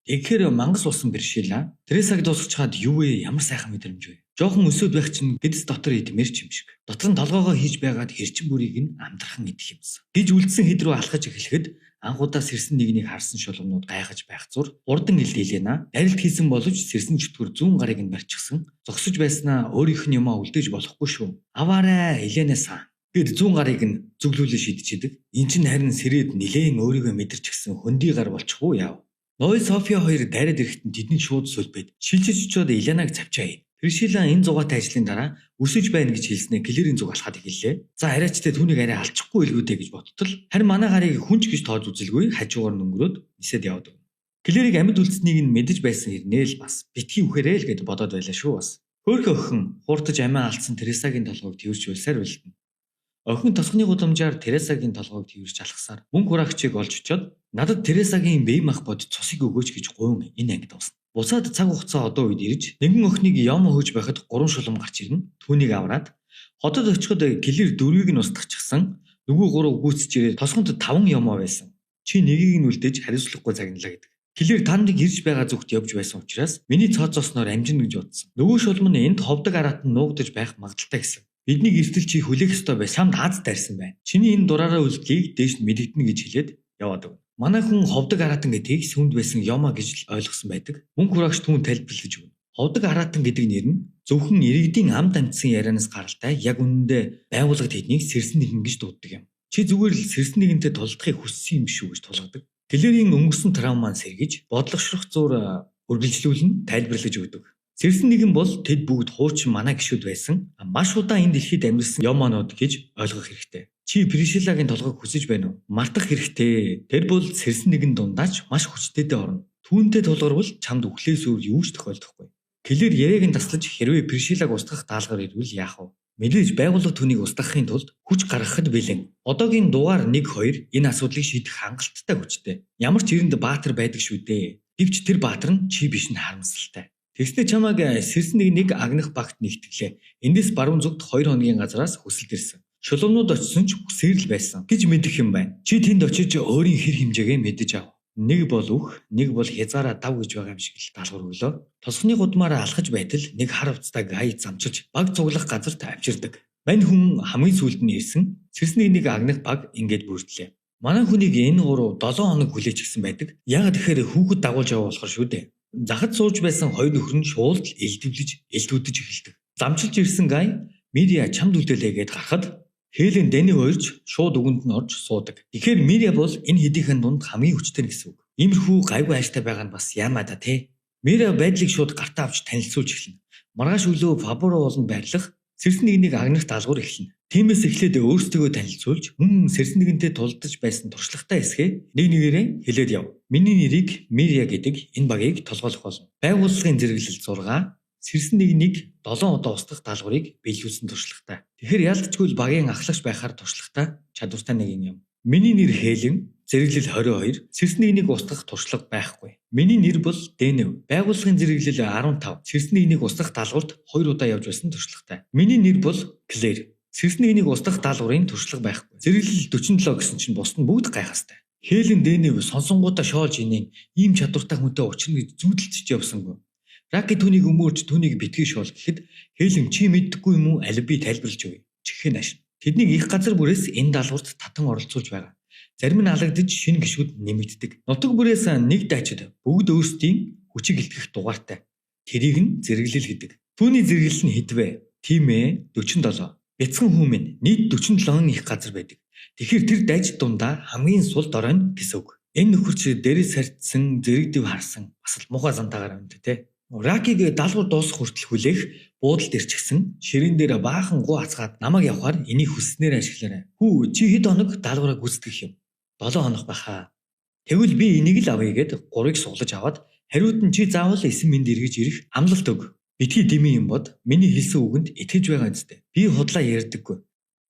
Тэгэхээр мангас усан Пришила Тересаг дуусгачаад юу вэ? Ямар сайхан мэдрэмж вэ? Жохон өсөөд байх чинь гэдэс дотор идмээр ч юм шиг. Дотор нь толгоогоо хийж байгаад хэрчин бүрийг нь амтрахан идэх юмсан. Гэж үлдсэн хэд рүү алхаж эхлэхэд анх удаа сэрсэн нэгнийг харсан шулуунууд гайхаж байх зур хурдан илдээлэнэ. Дарилт хийсэн боловч сэрсэн чөтгөр зүүн гарыг нь барьчихсан. Зогсож байснаа өөрийнх нь юмаа үлдээж болохгүй шүү. Аваарай Елена сан. Гэт зүүн гарыг нь зүглүүлээ шидчихэдэг. Эн чинь харин сэрээд нилээн өөрийгөө мэдэрч гисэн хөндөй гар болчих уу яав. Ной София хоёр дайраад ирэхэд нь тэднийг шууд сүлбэд шилжиж очиод Еленаг цавчаа ийн. Пришила энэ зугаатай ажлын дараа өсөж байна гэж хэлснээр Клэрийн зүг алхаад эхэллээ. За арайчтай түүнийг арай алчихгүй илгүүдэ гэж боттол. Харин манай гарыг хүнч гэж тоож үзэлгүй хажуугаар нь өнгөрөөд нисээд явдаг. Клэрийг амьд үлдсэнийг нь мэдэж байсан хэрнээ л бас битгий үхээрээ л гэд бодоод байлаа шүү бас. Хөөхөн охин хууртаж амиа алдсан Тересагийн толгойг тэрч улсаар бэлтэнэ. Охин тосгоны гудамжаар Тересагийн толгойг тэрч алхасаар мөнгө хураагчийг олж очиод надад Тересагийн бие мах бод цусыг өгөөч гэж гуйн энэ анги дуусна. Буцаад цаг хугацаа одоо үед ирж нэгэн охиныг Йомо хөөж байхад 3 шулам гарч ирнэ. Түүнийг авраад хотод очиход Клэр дөрвийг нь устгахчихсан. Нөгөө гурав гүйцэж ирээд тосгонд 5 Йомо байсан. Чи нэгийг нь үлдээж хариуцлагагүй загналаа гэдэг. Клэр та нарыг ирж байгаа зүгт явж байсан учраас миний цооцоосноор амжина гэж бодсон. Нөгөө шулам нь энд ховдог араат нь нуугдаж байх магадaltaй гэсэн. Биднийг эртэл чи хүлээх ёстой бай. Чамд аз дайрсан байна. Чиний энэ дураараа үйлдэлийг дээш нь мэдэгдэнэ гэж хэлээд яваад өгнө. Манай хүн ховдог араатан гэдгийг сүмд байсан Йома гэж л ойлгосон байдаг. Мөнх хураагч түүн тайлбарлаж өгнө. Ховдог араатан гэдэг нэр нь зөвхөн иргэдийн амд амтсан ярианаас гаралтай яг үнэндээ байгууллага тэднийг сэрсэн нэгэн гэж дууддаг юм. Чи зүгээр л сэрсэн нэгэнтэй тулдахыг хүссэн юм шүү гэж тулгадаг. Клэрийн өнгөрсөн травмаа сэргэж бодлогошрох зур үргэлжлүүлэн тайлбарлаж өгдөг. Сэрсэн нэгэн бол тэд бүгд хуучин манай гишүүд байсан. Маш удаан энэ дэлхийд амьдарсан Йоманууд гэж ойлгох хэрэгтэй. Чи Пришилагийн толгойг хүсэж байна уу? Мартах хэрэгтэй. Тэр бол сэрсэн нэгэн дундаач маш хүчтэйдээ орно. Түүнтэй тулгарвал чамд үхлээс өөр юу ч тохиолдохгүй. Клэр яриаг нь таслаж хэрвээ Пришилаг устгах даалгавар ирвэл яах вэ? Мэдээж байгууллага түүнийг устгахын тулд хүч гаргахад бэлэн. Одоогийн дугаар 1 2 энэ асуудлыг шийдэх хангалттай хүчтэй. Ямар ч эрэнд баатар байдаг шүү дээ. Гэвч тэр баатар нь чи биш нь харамсалтай. Тэгснэ чамайг сэрсэн нэг нэг агнах багт нэгтгэлээ. Эндээс баруун зүгт 2 хоногийн газараас хүсэлт ирсэн. Шулуунууд очисон ч үсээр л байсан гэж мэдэх юм байна. Чи тэнд очиж өөрийн хэр хэмжээгээ мэдэж ав. Нэг бол үх, нэг бол хязгаараа дав гэж байгаа юм шиг л даалгавар өглөө. Тосгоны гудмаараа алхаж байтал нэг хар хувцастай гай замчилж баг цуглах газарт авчирдаг. Мань хүн хамгийн сүүлд нь ирсэн. Сэрсэн нэг нэг агнах баг ингээд бүрдлээ. Манай хүнийг энэ 3 7 хоног хүлээчихсэн байдаг. Яагаад тэгэхээр хүүхэд дагуулж яваа болохоор шүү дээ. Захад сууж байсан хоёр нөхөр нь шуулд элдвлэж, элдвүдэж эхэлдэг. Замчилж ирсэн гай Мирия чамд үлдээлээ гэд гарахад Хелен Дэни хоёрч шууд үгэнд нь орж суудаг. Тэгэхээр Мирия бол энэ хэдийнхэн дунд хамгийн хүчтэй нь гэсэн үг. Иймэрхүү гайгүй ааштай байгаа нь бас яамаа да те. Мирия байдлыг шууд гартаа авч танилцуулж эхэлнэ. Маргааш өглөө Фаборо ууланд байрлах сэрсэн нэгнийг агнах даалгавар эхэлнэ. Тиймээс эхлээд өөрсдийгөө танилцуулж мөн сэрсэн нэгэнтэй тулдаж байсан туршлагатай эсхээ нэг нэгээрээ хэлээд яв. Миний нэрийг Мирия гэдэг энэ багийг толгойлох болно. Байгууллагын зэрэглэл 6 сэрсэн нэгнийг 7 удаа устгах даалгаврыг биелүүлсэн туршлагатай. Тэгэхээр яалтчгүй багийн ахлагч байхаар туршлагатай чадвартай нэг юм. Миний нэр Хелен, зэрэглэл 22, сэрсэн нэгнийг устгах туршлага байхгүй. Миний нэр бол Дэнэв. Байгууллагын зэрэглэл 15, сэрсэн нэгнийг устгах даалгаварт 2 удаа явж байсан туршлагатай. Миний нэр бол Клэр. Сэрсэн нэгнийг устгах даалгаврын туршлага байхгүй. Зэрэглэл 47 гэсэн чинь бусд нь бүгд гайхастай. Хелен Дэнэв сонсонгуудаа шоолж инeen ийм чадвартай хүнтэй учрна гэж зүүдэлтэж явсангүй. Раки түүнийг өмөөрч түүнийг битгий шоол гэхэд Хелен чи мэддэггүй юм уу аль би тайлбарлаж өгье. Чихээ нааш. Тэднийг их газар бүрээс энэ даалгаварт татан оролцуулж байгаа. Зарим нь алагдаж шинэ гишүүд нэмэгддэг. Нутаг бүрээс нэг дайчид бүгд өөрсдийн хүчийг илтгэх дугаартай. Тэрийг нь зэрэглэл гэдэг. Түүний зэрэглэл нь хэд вэ? Тийм ээ 47. Бяцхан хүмүн нийт 47 их газар байдаг. Тэгэхээр тэр дайчид дундаа хамгийн сул дорой нь гэсэн үг. Энэ нөхөрч дээрээс сарцсан зэрэг дэв харсан бас л муухай зантаагаар байна те. Ракиг даалгавар дуусах хүртэл хүлээх буудалд ирчихсэн. Ширээн дээр баахан гуу хацгаад намайг явахаар энийг хүсснээр ашиглаарай. Хүү чи хэд хоног даалгавраа гүйцэтгэх юм? 7 хоног баха. Тэгвэл би энийг л авъя гэд гурыг суглаж аваад хариуд нь чи заавал эсэн мэнд эргэж ирэх амлалт өг. Битгий дэмий юм бод. Миний хэлсэн үгэнд итгэж байгаа үстэй. Би худлаа ярьдаггүй.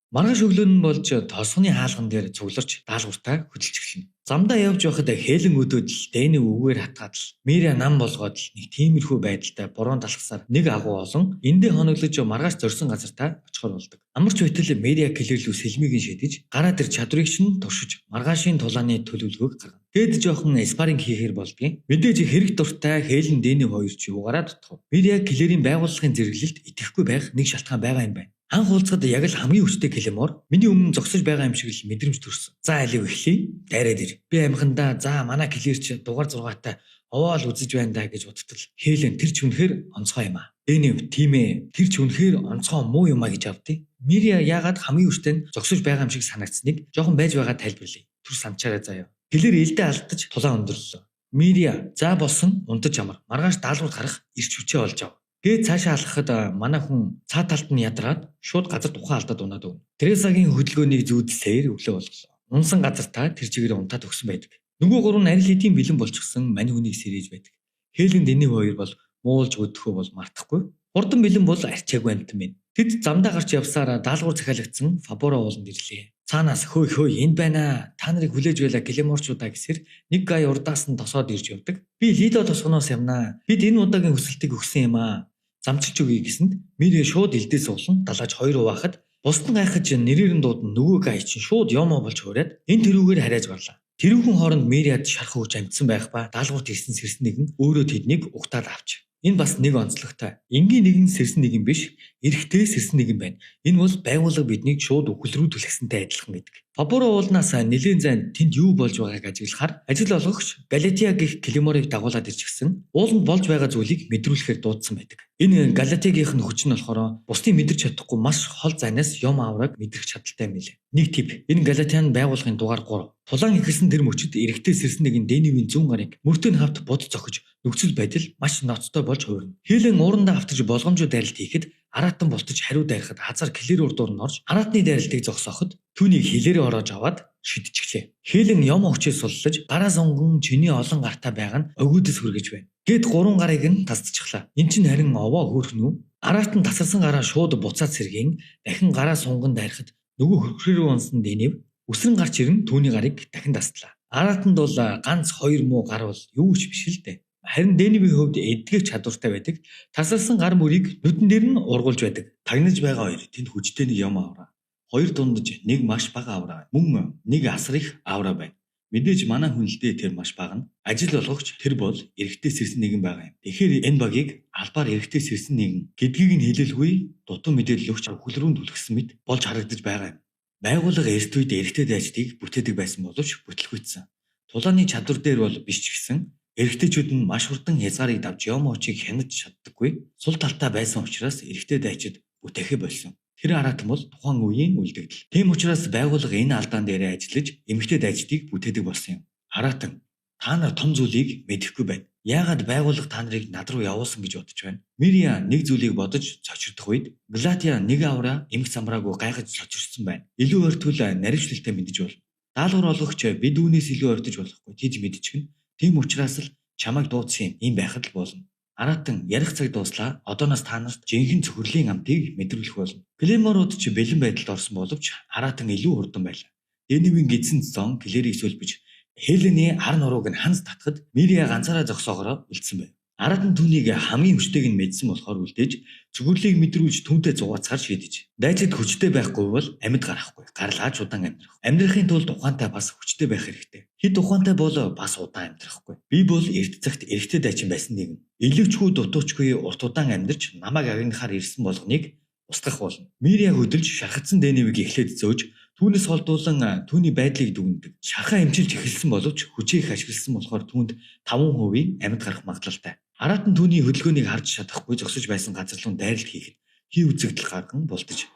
Маргааш өглөө нь болж тосгоны хаалган дээр цугларч даалгавртаа хөдөлж эхэлнэ. Замдаа явж байхад Хелен өдөөд л Дэнийг үгээр хатгаад л Миря нам болгоод л нэг тиймэрхүү байдалтай борон талхсаар нэг агуу олон эндээ хоноглож маргааш зорьсон газартаа очихор болдог. Амарч байтал Миря Клэр лүү сэлмийг нь шидэж гараа тэр чадварыг чинь туршиж маргаашийн тулааны төлөвлөгөөг гаргана. Тэгэд жоохон спарринг хийхээр болдгийн. Мэдээж хэрэг дуртай Хелен Дэний хоёр ч юугаараа дутах. Миря Клэрийн байгууллагын зэрэглэлд итгэхгүй байх нэг шалтгаан байгаа юм байна. Анх уулзахад яг л хамгийн хүчтэй Клэмор миний өмнө зогсож байгаа юм шиг л мэдрэмж төрсөн. За алив эхлэе. Дайраад ир. Би амхандаа за манай Клэр ч дугаар 6-тай овоол үзэж байна да гэж бодтол Хелен тэр ч үнэхээр онцгой юм аа. Дэний тийм ээ тэр ч үнэхээр онцгой муу юм а гэж авдیں۔ Миря яагаад хамгийн хүчтэй нь зогсож байгаа юм шиг санагдсныг жоохон байж байгаа тайлбарлая. Түр санчаарай заяа. Клэр элдээ алдаж тулаан өндөрлөлөө. Миря за болсон унтаж амар. Маргааш даалгавар гарах ирч хүчээ олж ав. Гээд цаашаа алхахад манай хүн цаа талд нь ядраад шууд газар тухайн алдаад унаад өгнө. Тересагийн хөдөлгөөнийг зүүдсээр өглөө болголоо. Унсан газартаа тэр чигээр унтаад өгсөн байдаг. Нөгөө гурав нь аль хэдийн бэлэн болчихсон мань хүнийг сэрээж байдаг. Хелен Дэний хоёр бол муулж өдөхөө бол мартахгүй. Хурдан бэлэн бол арчаагүй амтан байна. Тэд замдаа гарч явсаар даалгавар захиалагдсан Фаборо ууланд ирлээ. Цаанаас хөөй хөөй энд байна. Та нарыг хүлээж байла Клеморчуудаа гэсэр нэг гай урдаас нь тосоод ирж явдаг. Би Лидо тосгоноос явнаа. Бид энэ удаагийн хүсэлтийг өгсөн юм аа. Замчилж өгье гэсэнд Мирэ шууд элдээ суулан далааж хоёр хуваахад бусд нь гайхаж нэрээр нь дуудана нөгөө гай чинь шууд ёмо болж хуурайд энэ тэрүүгээр харайж гарлаа. Тэрүүхэн хооронд Мириад шарх өгч амжсан байх ба даалгаварт ирсэн сэрсэн нэгэн өөрөө тэднийг угтаад авч. Энэ бас нэг онцлогтой. Энгийн нэгэн сэрсэн нэгэн биш, эрэгтэй сэрсэн нэгэн байна. Энэ бол байгууллага биднийг шууд үхэл рүү түлхсэнтэй адилхан гэдэг. Фаборо уулнаас нэлээн зайн тэнд юу болж байгааг ажиглахаар ажил олгогч Галатия гэх Клеморыг дагуулад ирж гисэн. Ууланд болж байгаа зүйлийг мэдрүүлэхээр дуудсан байдаг. Энэ Галатиагийнх нь хүч нь болохоор бусдыг мэдэрч чадахгүй маш хол зайнаас юм авраг мэдрэх чадaltaй юм билээ. Нэг тип. Энэ Галатиан байгууллагын дугаар 3. Тулаан эхэлсэн тэр мөчид эрэгтэй сэрсэн нэгэн Дэнивийн зүүн гарыг мөртөө хавт бод зохиж нөхцөл байдал маш ноцтой болж хувирна. Хелен уурандаа автаж болгоомжтой дайралт хийхэд араатан болтож хариу дайрахад хазар Клэр урдуур нь орж араатны дайралтыг зогсооход түүнийг хилээрээ ороож аваад шидчихлээ. Хелен юм хүчээ суллаж гараа сунган чиний олон гартаа байгаа нь өгөөдөс хүргэж байна. Гэт гурван гарыг нь тасдчихлаа. Эн чинь харин овоо хөөрхөн үү? Араатан тасарсан гараа шууд буцаад сэргээн дахин гараа сунган дайрахад нөгөө хөрхрөө рүү унсан Дэнив өсрөн гарч ирэн түүний гарыг дахин таслаа. Араатанд бол ганц хоёр муу гар бол юу ч биш л дээ. Харин Дэнивийн хувьд эдгэх чадвартай байдаг. Тасарсан гар мөрийг нүдэн дээр нь ургуулж байдаг. Тагнаж байгаа хоёр тэнд хүчтэй нэг юм авраа. Хоёр дундаж нэг маш бага авраа. Мөн нэг асар их авраа байна. Мэдээж манай хүнлэлтэй тэр маш бага нь. Ажил олгогч тэр бол эрэгтэй сэрсэн нэгэн байгаа юм. Тэгэхээр энэ багийг албаар эрэгтэй сэрсэн нэгэн гэдгийг нь хэлэлгүй дутуу мэдээлэл өгч үхэл рүү түлхсэн мэт болж харагдаж байгаа юм. Байгууллага эрт үед эрэгтэй дайчдыг бүтээдэг байсан боловч бүтлгүйцсэн. Тулааны чадвар дээр бол биш ч гэсэн эрэгтэйчүүд нь маш хурдан хязгаарыг давж юм очийг хянаж чаддаггүй. Сул талтай байсан учраас эрэгтэй дайчид бүтээхээ болсон. Тэр араатан бол тухайн үеийн үлдэгдэл. Тийм учраас байгууллага энэ алдаан дээрээ ажиллаж эмэгтэй дайчдыг бүтээдэг болсон юм. Араатан та нар том зүйлийг мэдэхгүй байна. Яагаад байгууллага та нарыг над руу явуулсан гэж бодож байна? Мирия нэг зүйлийг бодож цочирдох үед Галатия нэг авраа эмх самраагүй гайхаж цочирдсан байна. Илүү ойртол наривчлалтай мэдэж болно. Даалгавар олгогч бид үүнээс илүү ойртож болохгүй тийж мэдчихнэ. Тийм учраас л чамайг дуудсан юм. Ийм байхад л болно. Араатан ярих цаг дууслаа. Одооноос та нарт жинхэнэ цөхрөлийн амтыг мэдрүүлэх болно. Клеморууд ч бэлэн байдалд орсон боловч араатан илүү хурдан байлаа. Дэнивийн гидсэн зон Клэрийг сөлбөж Хелений ар нурууг нь ханз татхад Мирия ганцаараа зогсоогоороо үлдсэн байв. Араатан түүнийг хамгийн хүчтэйг нь мэдсэн болохоор үлдээж цөхрөлийг мэдрүүлж түүнтэй зугаацахаар шийдэж. Дайчид хүчтэй байхгүй бол амьд гарахгүй. Гарлаач удаан амьдрах. Амьдрахын тулд ухаантай бас хүчтэй байх хэрэгтэй. Хэд ухаантай бол бас удаан амьдрахгүй. Би бол эрт цагт эрэгтэй дайчин байсан нэгэн. Илүүчгүй дутуучгүй урт удаан амьдарч намайг агнахаар ирсэн болгоныг устгах болно. Мирия хөдөлж шархадсан Дэнивийг эхлээд зөөж түүнээс холдуулан түүний байдлыг дүгнэдэг. Шархаа эмчилж эхэлсэн боловч хүчээ их ашигласан болохоор түүнд 5% амьд гарах магадлалтай. Араатан түүний хөдөлгөөнийг харж чадахгүй зогсож байсан газар руу дайралт хийхэд хий үзэгдэл гарган бултаж.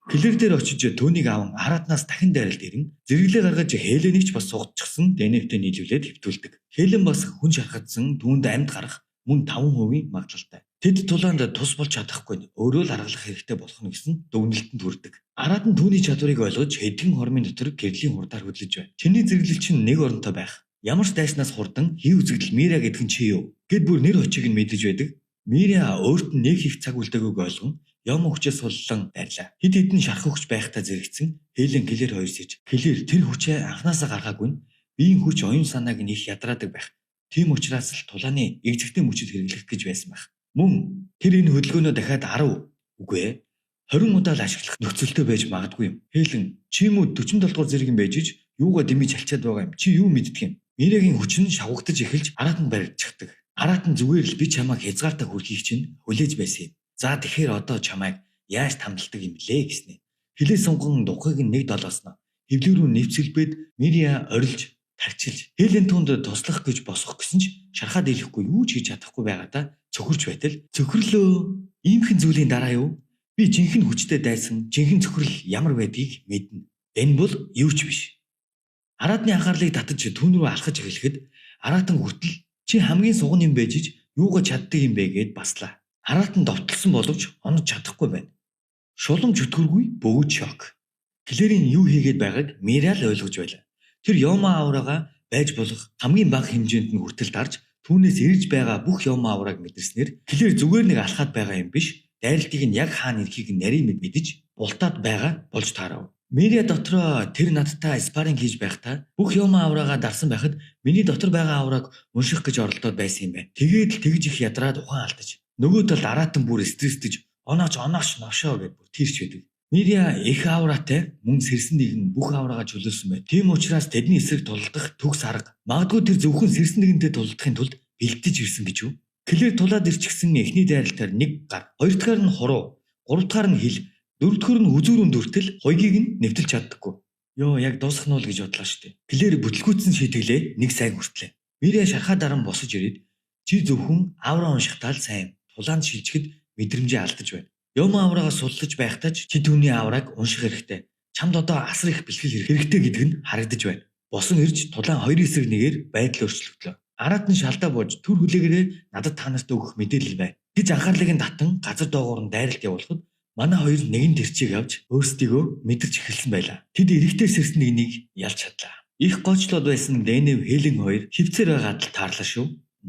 Клэр дээр очиж түүнийг аван араатнаас дахин дайралт ирэн зэрэглээ гаргаж Хеленийг ч бас сугадчихсан Дэнивтэй нийлүүлээд хэвтүүлдэг. Хелен бас хүн шархадсан түүнд амьд гарах мөн 5% магадлалтай. Тэд тулаанд тус болж чадахгүй өөрөө л аргалах хэрэгтэй болох нь гэсэн дүгнэлтэнд хүрдэг. Араат нь түүний чадварыг ойлгож хэдхэн хормын дотор гэрлийн хурдаар хөдлөж байна. Чиний зэрэглэл чинь нэг оронтой байх. Ямар ч дайснаас хурдан хий үзэгдэл Мира гэдэг нь чи юу? Гэт бүр нэр очийг нь мэдэж байдаг. Мира өөрт нь нэг их цаг үлдээгүйг ойлгон Йомо хүчээ суллан дайрлаа. Хэд хэдэн шархан хүч байхдаа зэрэгцэн Хелен Клэр хоёр сэж. Клэр тэр хүчээ анханасаа гаргаагүй нь биеийн хүч оюун санааг нь их ядраадаг байх. Тийм учраас л тулааны эгзэгтэй мөчид хэрэглэх гэж байсан байх. Мөн тэр энэ хөдөлгөөнөө дахиад 10 үгүй 20 удаа л ашиглах нөхцөлтэй байж магадгүй юм. Хелен чи юм уу 47 дугаар зэрэг юм байж ич юугаа дэмий чалчаад байгаа юм. Чи юу мэддэг юм? Мирэгийн хүч нь шавгагдаж эхэлж араат нь баригдчихдаг. Араат нь зүгээр л би чамайг хязгаартаа хүрхийг чинь хүлээж байсан юм. За тэгэхээр одоо чамайг яаж тамдалдаг юм блэ гэснэ. Хилээ сунган духыг нь нэг долоосноо. Хөвлөг рүү нэвцэлбэд Мирия орилж тарчилж Хелен тунд туслах гэж босох гэсэн ч шархаа дийлэхгүй юу ч хийж чадахгүй байгаадаа цөхөрч байтал цөхрлөө. Иймхэн зүйлийн дараа юу? Би жинхэнэ хүчтэй дайсан, жинхэнэ цөхрөл ямар байдгийг мэднэ. Энэ бол юу ч биш. Араатны анхаарлыг татаж түүн рүү алхаж эхлэхэд араатан хүртэл чи хамгийн суган юм байж ич юугаа чаддаг юм бэ гэд баслаа. Араатан довтлсон боловч онож чадахгүй байна. Шулам чөтгөргүй бөгөөд шок. Клэрийн юу хийгээд байгааг Мирал ойлгож байлаа. Тэр Йома аурагаа байж болох хамгийн бага хэмжээнд нь хүртэл дарж түүнээс ирж байгаа бүх Йома аураг мэдэрснээр Клэр зүгээр нэг алхаад байгаа юм биш. Дайралтыг нь яг хаана ирэхийг нь нарийн мэдэж бултаад байгаа болж таарав. Мирия дотроо тэр надтай спарринг хийж байхдаа бүх Йома аурагаа дарсан байхад миний дотор байгаа аураг унших гэж оролдоод байсан юм байна. Тэгээд л тэгж их ядраад ухаан алдаж. Нөгөө талд араатан бүр стресстэж онооч онооч новшоо гэд бүр тийрч байдаг. Мирия их ауратай мөн сэрсэн нэгэн бүх аурагаа чөлөөлсөн байна. Тийм учраас тэдний эсрэг тулалдах төгс арга. Магадгүй тэр зөвхөн сэрсэн нэгэнтэй тулалдахын тулд бэлтэж ирсэн гэж үү? Клэр тулаад ирчихсэн эхний дайралтаар нэг гар, хоёр дахьаар нь хуруу, гурав дахьаар нь хил, дөрөвдүгээр нь хүзүүрэн дүртэл хоёгийг нь нэвтэлж чаддаггүй. Йоо яг дуусах нь бол гэж бодлоо шүү дээ. Клэр бүтлгүүцсэн шийтгэлээ нэг сайн хүртлээ. Мирия шархаа даран босож ирээд чи зөвхөн аура уншихтаа л сайн тулаанд шилжихэд мэдрэмжээ алдаж байна. Йома аурагаа суллаж байхдаа ч чи түүний аураг унших хэрэгтэй. Чамд одоо асар их бэлтгэл хэрэгтэй гэдэг нь харагдаж байна. Босон ирж тулаан хоёр эсрэг нэгээр байдал өөрчлөгдлөө. Араат нь шалдаа бууж төр хүлээгээрээ надад та нарт өгөх мэдээлэл байна гэж анхаарлыг нь татан газар доогуур нь дайралт явуулахад манай хоёр нэгэн тэрчийг авч өөрсдийгөө мэдэрч эхэлсэн байлаа. Тэд эрэгтэй сэрсэн нэгнийг ялж чадлаа. Их гоочлоод байсан Дэнев Хелен хоёр хөвцөр байгаад л таарлаа шүү.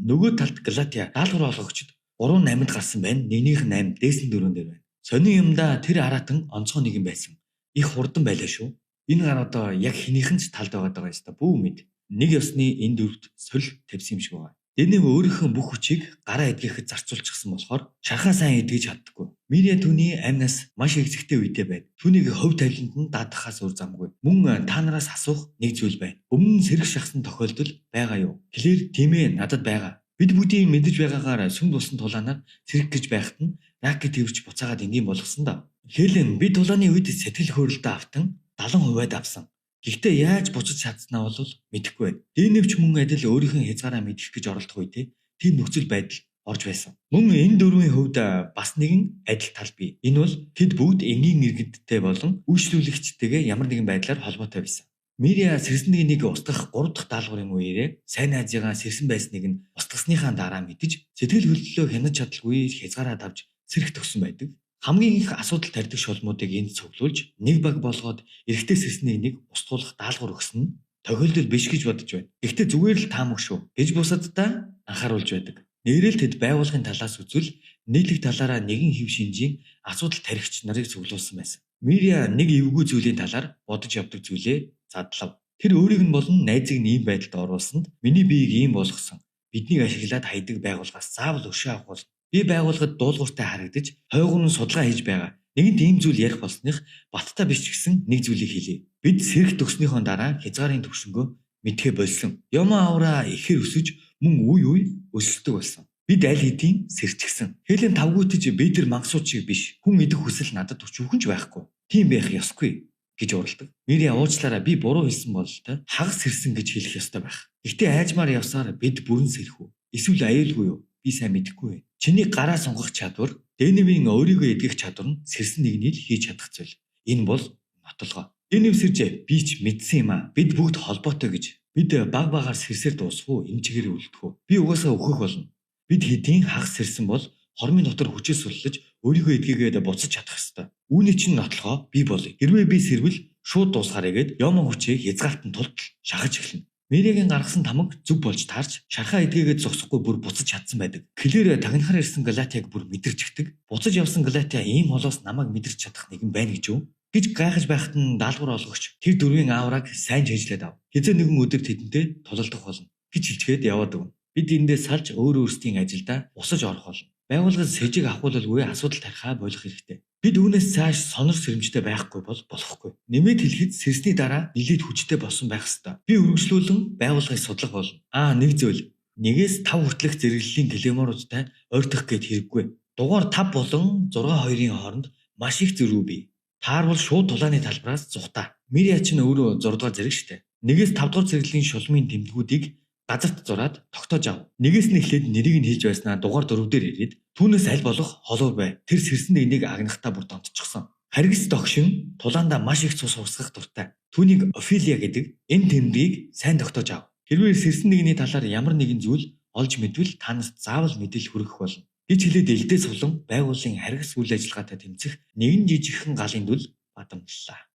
Нөгөө талд Галатия даалгавар олгогчд 3 8-д гарсан байна. Нэгнийх нь 8 дээсэн дөрөв дээр байна. Сонин юмдаа тэр араатан онцгой нэгэн байсан. Их хурдан байлаа шүү. Энэ гар одоо яг хинийхэн ч талд байгаа даа ёстой бүү мэд. Нэг ёсны энэ дөрвт сорил тавьсан юм шиг байгаа. Дэнэв өөрийнхөө бүх хүчийг гараа эдгэхэд зарцуулчихсан болохоор шархаа сайн эдгэж чаддаггүй. Мирия түүний амнаас маш эгзэгтэй үедээ байна. Түүнийг хөв тавиланд нь даадахаас өөр замгүй. Мөн та нараас асуух нэг зүйл байна. Өмнө нь сэрэг шахсан тохиолдол байгаа юу? Клэр тийм ээ надад байгаа. Бид бүгдийн мэдэж байгаагаар сүм тулсан тулаанаар сэрэг гэж байхад нь ракет тэрвч буцаагаад энгийн болгосон доо. Хелен би тулааны үед сэтгэл хөөрөлдөө автан 70%-ад авсан. Гэхдээ яаж буцаж чадсанаа бол мэдэхгүй байна. Дэнэвч мөн адил өөрийнхөө хязгаараа мэдэх гэж оролдох үедээ тийм нөхцөл байдал орж байсан. Мөн энэ дөрвийн хувьд бас нэгэн адил тал бий. Энэ бол тэд бүгд энгийн иргэдтэй болон үйлчлүүлэгчтэйгээ ямар нэгэн байдлаар холбоотой байсан. Мирия сэрсэн нэгнийг устгах 3 дахь даалгаврын үеэрээ сайн найзыгаа сэрсэн байсныг нь устгасныхаа дараа мэдэж сэтгэл хөдлөлөө хянаж чадалгүй хязгаараа давж сэрэх төгсөн байдаг. Хамгийн их асуудал тарьдаг шулмуудыг энд цуглуулж нэг баг болгоод эрэгтэй сэрснийг нэг устгуулах даалгавар өгсөн нь тохиолдол биш гэж бодож байна. Гэхдээ зүгээр л таамаг шүү гэж бусаддаа анхааруулж байдаг. Нэрэл тэд байгууллагын талаас үзвэл нийтлэг талаараа нэгэн хэв шинжийн асуудал тарихч нарыг цуглуулсан байсан. Мирия нэг эвгүй зүйлийн талаар бодож явдаг зүйлээ задлав. Тэр өөрийг нь болон найзыг нь ийм байдалд оруулсанд миний биеийг ийм болгосон. Биднийг ашиглаад хайдаг байгууллагаас заавал өшөө авах бол би байгууллагад дуулууртай харагдаж хойгоор нь судалгаа хийж байгаа. Нэгэнт ийм зүйл ярих болсных баттай биш ч гэсэн нэг зүйлийг хэлье. Бид сэрэх төгснийхөө дараа хязгаарын түвшингөө мэдхээ болсон. Йома аура ихээр өсөж мөн үе үе өсөлтөг болсон. Бид аль хэдийн сэрчгсэн. Хелен тавгуутж би тэр мангасууд шиг биш. Хүн идэх хүсэл надад өчүүхэн ч байхгүй. Тийм байх ёсгүй гэж уралдаг. Мирия уучлаарай би буруу хэлсэн бололтой хагас сэрсэн гэж хэлэх ёстой байх. Гэхдээ айжмаар явсаар бид бүрэн сэрэх үү? Эсвэл аюулгүй юу? Би сайн мэдэхгүй байна. Чиний гараа сунгах чадвар, Дэневийн өөрийгөө эдгэх чадвар нь сэрсэн нэгнийг л хийж чадах зүйл. Энэ бол нотолгоо. Дэнев сэржээ би ч мэдсэн юм аа. Бид бүгд холбоотой гэж. Бид баг багаар сэрсээр дуусах уу? Энэ чигээр үлдэх үү? Би угаасаа өөхөх болно. Бид хэдийн хагас сэрсэн бол хормын дотор хүчээ суллаж өөрийгөө эдгээгээд буцаж чадах ёстой. Үүний чинь нотлохоо би болъё. Хэрвээ би сэрвэл шууд дуусгаарай гэд Йома хүчээ хязгаартан тулд шахаж эхэлнэ. Мириагийн гаргасан тамаг зөв болж таарч шархаа эдгээгээд зогсохгүй бүр буцаж чадсан байдаг. Клэр тагнахаар ирсэн Галатиаг бүр мэдэрч ихдэг. Буцаж явсан Галатиа ийм холоос намайг мэдэрч чадах нэгэн байна гэж юу? Гэж гайхаж байхад нь даалгавар олгогч тэр дөрвийн аураг сайн чэйжлээд ав. Хэзээ нэгэн өдөр тэдэнтэй тулалдах болно гэж хэлчихэд яваад өгнө. Бид эндээс салж өөр өөрсдийн ажилдаа бусаж орох болно. Байгууллагаас сэжиг авахулалгүй асуудал тарихаа болох хэрэгтэй. Бид үүнээс цааш сонор сэрэмжтэй байхгүй бол болохгүй. Нэмээд хэлэхэд сэрсний дараа нэлээд хүчтэй болсон байх ёстой. Би үргэлжлүүлэн байгууллагыг судлах болно. Аа, нэг зүйл. 1-ээс 5 хүртэлх зэрэглэлийн клейморуудтай ойртох гээд хэрэггүй. Дугаар 5 болон 6 2-ын хооронд маш их зөрүү бий. Таарвал шууд тулааны талбараас зугтаа. Мириа ч өөрөө 6 дугаар зэрэг штэ. 1-ээс 5 дугаар зэрэглэлийн шулмын тэмдгүүдийг газарт зураад тогтоож ав. Нэгээс нь эхлээд нэрийг нь хэлж байснаа дугаар 4 дээр ирээд түүнээс аль болох холуур бай. Тэр сэрсэн нэгнийг агнахтаа бүр донтчихсон. Харгас догшин тулаандаа маш их цус урсгах дуртай. Түүнийг Офелия гэдэг энэ тэмдгийг сайн тогтоож ав. Хэрвээ сэрсэн нэгний талаар ямар нэгэн зүйл олж мэдвэл та нарт заавал мэдээлэл хүргэх болно. Гэж хэлээд элдээ сулан байгууллын харгас үйл ажиллагаатай тэмцэх нэгэн жижигхэн галын дүл бадамллаа.